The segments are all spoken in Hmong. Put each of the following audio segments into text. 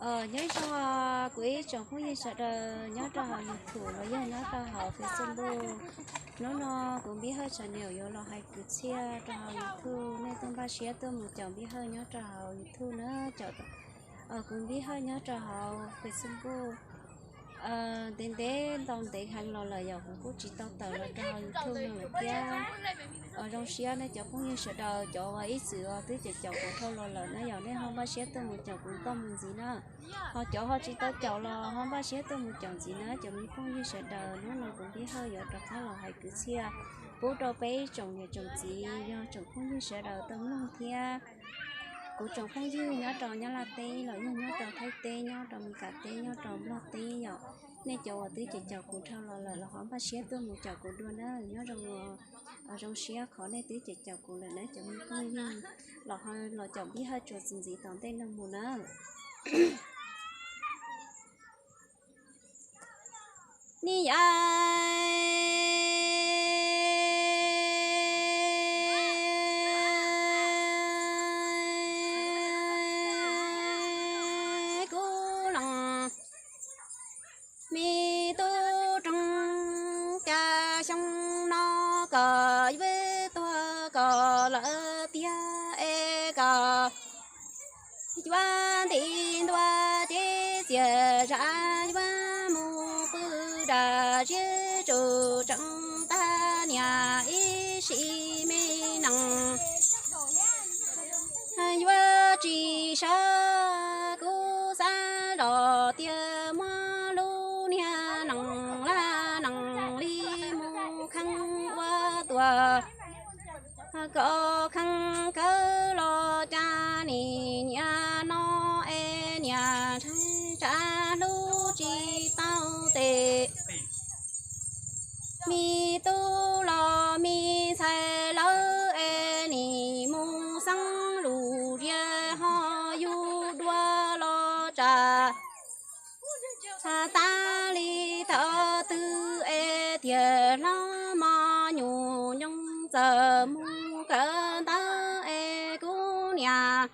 Nyob zoo kuv ib tsoom phooj ywg sawv daws nyob rau hauv YouTube los yog nyob rau hauv Facebook. Hnub no kuv Npib Hawj channel yuav los hais kwv txhiaj rau hauv YouTube, nej tuaj npaj siab tuaj mus caum Npib Hawj nyob rau hauv YouTube na. Caum kuv Npib Hawj nyob rau hauv Facebook ntev ntev ntau ntev heev los lawm yom, kuv kuj tsis tau tawm los rau hauv YouTube no lawm thiab. Zoo siab nej cov phooj ywg sawv daws, cov uas ib txwm uas twb caum caum kuv dhau los lawm na yom, nej ho npaj siab tuaj mus caum kuv tau mus ntxiv na. Ho cov ho tsis tau caum los ho npaj siab tuaj mus caum ntxiv na cov me phooj ywg sawv daws. Hnub no kuv Npib Hawj yuav rov qab los hais kwv txhiaj pub rau peb ib tsoom niam tsoom txiv yog tsoom phooj ywg sawv daws tau mloog thiab. Kuv tsoom phooj ywg nyob rau Nyab Laj teb los yog nyob rau Thaib teb, nyob rau Meskas teb, nyob rau Nplog teb yom, nej cov uas twb caum caum kuv dhau los lawm los ho npaj siab tuaj mus caum kuv dua na. Nyob zoo, zoo siab qhov nej twb caum caum kuv lawm na cov me phooj ywg, los ho los caum Npib Hawj tsuas txuas ntxiv tom ntej no mus na. Ni yam kuv leej me tub roog, cas xyoo no koj yuav tuag koj lawm tiag es koj yuav nti ntua ces txias zam yuav mus pw dam ziab tsuj tseem tag niam ib sim me nees yuav tsis sawv. Kuv xav los tias muab lub niag nees laj nees li mus kheej ua tuag. Koj kheej kawg los cas nim niam no es niam ntshai tsam hlub tsis tau tes. Me tub los me ntxhais lawv es nim mus xeeb lus zias ho yug dua los tsam tas li thaum twg es thiaj hlob mos nyuj nyoog txawm mus kawm ntawv es kuv niam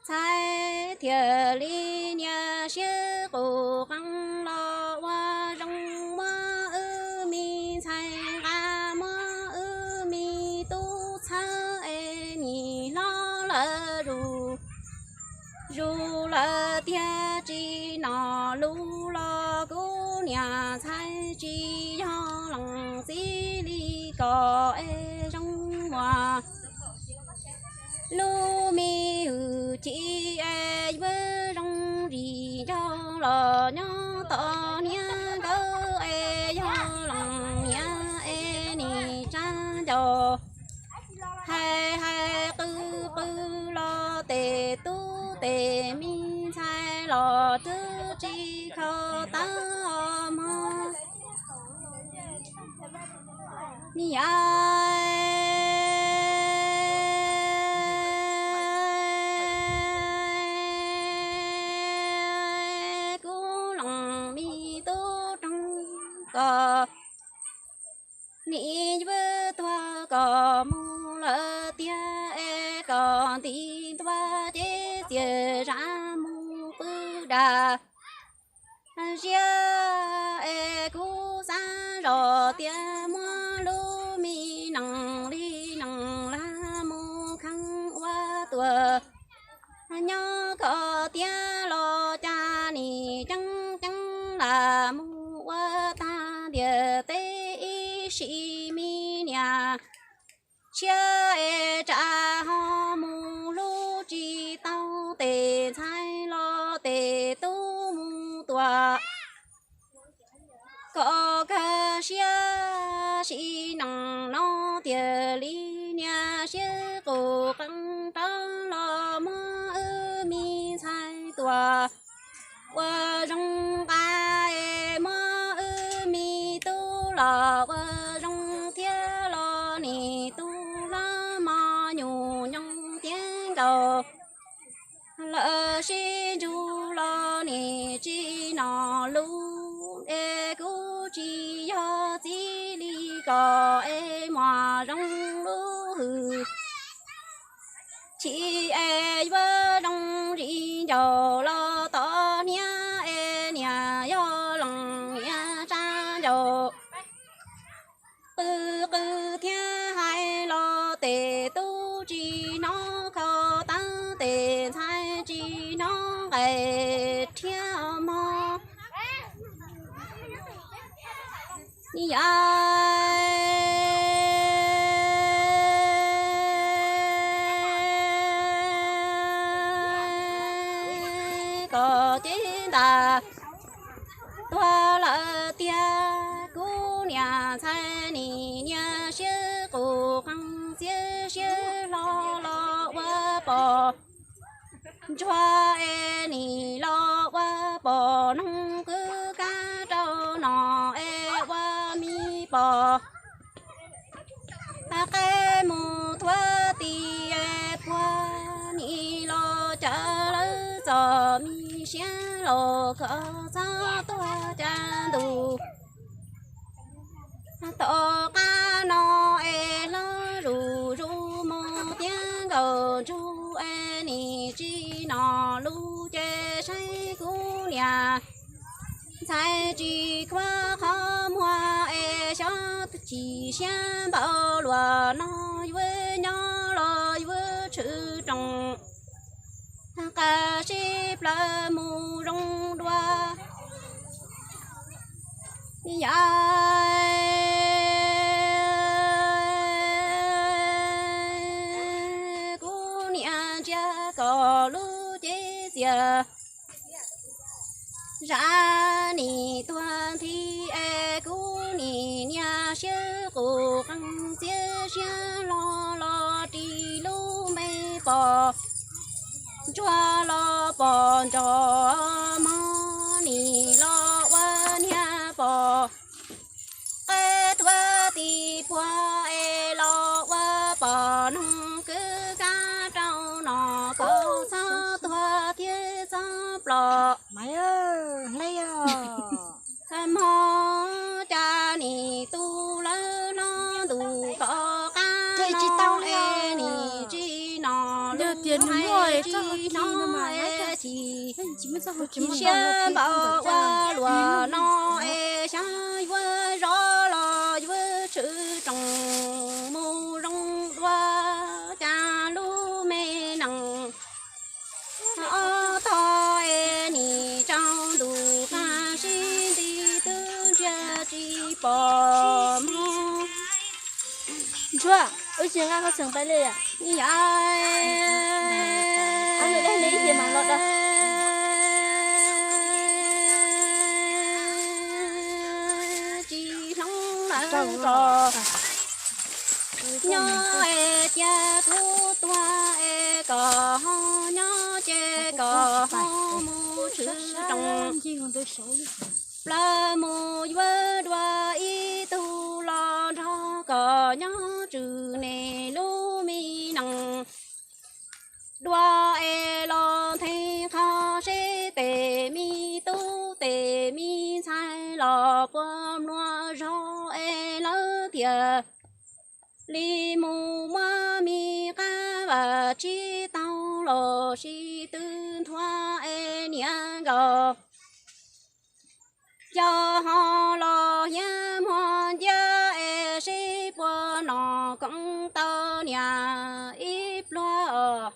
ntxhais thiaj li niam siab qus qees los ua zoo muab wb me ntxhais nqa muab wb me tub txhawb es nim hlob lawm zus zus lawm tiag tsis nom lus los kuv niam ntxhais tsis yog leej txiv li kom es zoo muag lub me hwj chim es yuav zoo ris ncaug los nyob tom hniav nkawd es yog leej niam es nim tsa ncaus hais hais qw qw los tes tub tes me ntxhais los twb tsis kho tawb mog. Ni yam kuv leej me tub roog, koj nim yuav tuag koj mus lawm tiag es koj nti ntua ces txias zam mus pw dam ziab es kuv xav los tias muab lub me nees li nees laj mus kheej ua tuag. Nyob koj tiag los cas nim ceeb ceeb lam mus ua tag ntiag teb ib sim me niam siab es tsam ho mus hlub tsis tau tes ntxhais los tes tub mus tua. Koj kawg siab sim neej no tiag li niam siab qus qees rov los muab wb me ntxhais tua ua zoo nqa es muab wb me tub los ua zoo thiab los nim tub hlob mos nyuj nyoog tiav nkaus lawm sib ntsug los nim tsis nom lus es kuv tsis yog txiv li kom es muaj zoo lub hwj chim es yuav zoo ris ncaus los rhiab mog. Yog kom cev ntas tuag lawm tiag, kuv niam ntxhais nim niaj siab qus qees txiab siab hlo los ua pos ntsuag es nim los ua pos noog kwv kab rau no es ua me pos qe mus thuav tim puag nim los cawv lawv txom me siab los kom txhob tuag cas ntus. Tom qab no es hlob zuj zus mus tiav nkaus ntsug es nim tsis nom lus ces saib kuv niam ntxhais tsis khuav qhov muag es xyov tsis siab npaum luag no yuav nyob los yuav tshwm roos. Qab sib plawv mus zoo dua. Yog kuv niam ntsia kom lub cev txias zam nim tuag nthi es kuv nim niaj siab qus qees txiab siab hlo los ris lub me pos ntsuag los pos ntsos mog nim los ua niag pos qe thuav tim puag es los ua pos noog kwv kab rau no kom txhob tuag thiab txhob plom. Hmo cas nim tu lawv hlob ntus tom qab no es nim tsis nom lus hais tsis hnov es chim siab npaum ua luag no es xyov yuav zov los yuav tshwm roos mus zoo dua cas lub me nees ob tog es nim tsaus ntuj qab sib nti twb ntsia tsis pom mog. Ntsuag, wb tsis nqa koj xeem pais li. Yog tsis hloov lawm kom nyob es cia kuv tuag es kom ho nyob ces kom ho mus tshwm roos. Plawv mus yuav dua ib tug los nrog kom nyob tswm nim lub me nees dua es los theej qho seb tes me tub tes me ntxhais los puas mluas zog es lawv thiaj li mus muab me qab vam tsib taug los sis twb nthuav es niam nkaus. Yog ho los hiab muag nciab es seb puas nom koom tau niam ib pluag os.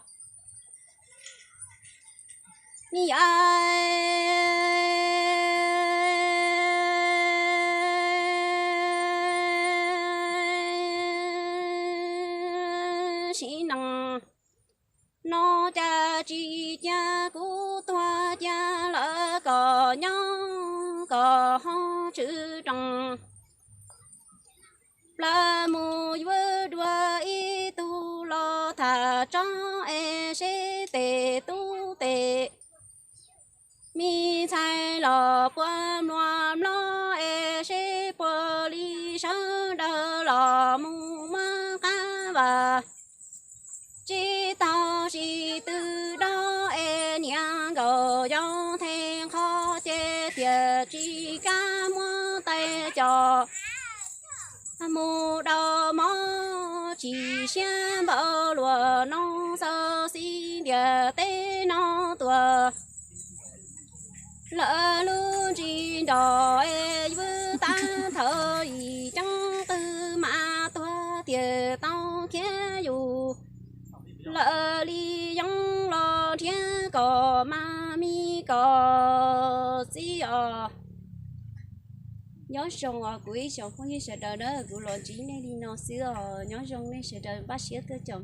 Yog sim neej no cas tsis cia kuv tuag cia lawv kom nyob kom ho tshwm roos. Plawv mus yuav dua ib tug los tham tsob es seb tes tub tes me ntxhais los puas mluas mlob es seb puas li sawv daws los mus muab qab vam tsib taug sis twb dob es niam nkaus yog theej qho ces thiaj tsis kam muab tais cos mus dau mov tsis siab npaum luag no xav xi ntiag teb no tuag. Lawv lub ntsig nrog es yuav tag thawj ib ceeb qwg mas tuag tiag tau khiav yus. Lawv li yoov los nrhiav kom mas mi kos xwb os. Nyob zoo os kuv ib tsoom phooj ywg sawv daws na, kuv los ntsib nej li no xwb os. Nyob zoo nej sawv daws, npaj siab tuaj caum